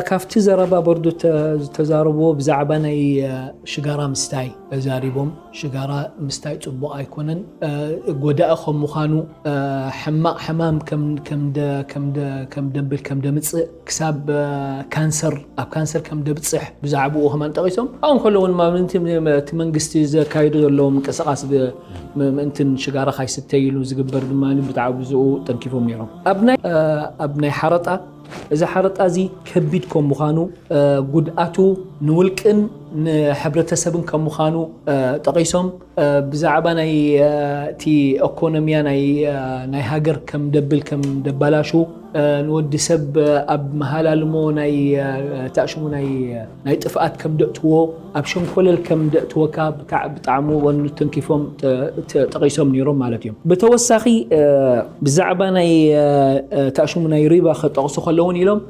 ካብቲ ዘረባ ቦርዱ ዝተዛረብዎ ብዛዕባ ናይ ሽጋራ ምስታይ ተዛሪቦም። ሽጋራ ምስታይ ፅቡቕ ኣይኮነን፣ ጎዳኢ ከም ምዃኑ፣ ሕማቕ ሕማም ከም ደብል ከም ደምፅእ፣ ክሳብ ካንሰር፣ ኣብ ካንሰር ከም ደብፅሕ ብዛዕባኡ ከማን ጠቒሶም። ኣብኡ ከሎ እውን ማምንቲ እቲ መንግስቲ ዘካይዶ ዘለዎም ምንቅስቃስ ምእንትን ሽጋራ ካይስተይሉ ዝግበር ድማ ብጣዕሚ ብዙኡ ጠንኪፎም ነይሮም። ኣብ ናይ ሓረጣ፣ እዚ ሓረጣ እዚ ከቢድ ከም ምዃኑ፣ ጉድኣቱ ንውልቅን ንሕብረተሰብን ከም ምዃኑ ጠቒሶም፣ ብዛዕባ ናይ እቲ ኢኮኖሚያ ናይ ሃገር ከም ደብል ከም ደባላሹ፣ ንወዲ ሰብ ኣብ መሃላልሞ ናይ ታእሽሙ ናይ ጥፍኣት ከም ደእትዎ፣ ኣብ ሸንኮለል ከም ደእትወካ ብጣዕሚ ወኑ ተንኪፎም ጠቒሶም ነይሮም ማለት እዮም። ብተወሳኺ ብዛዕባ ናይ ታእሽሙ ናይ ሪባ ከጠቕሱ ከለውን ኢሎም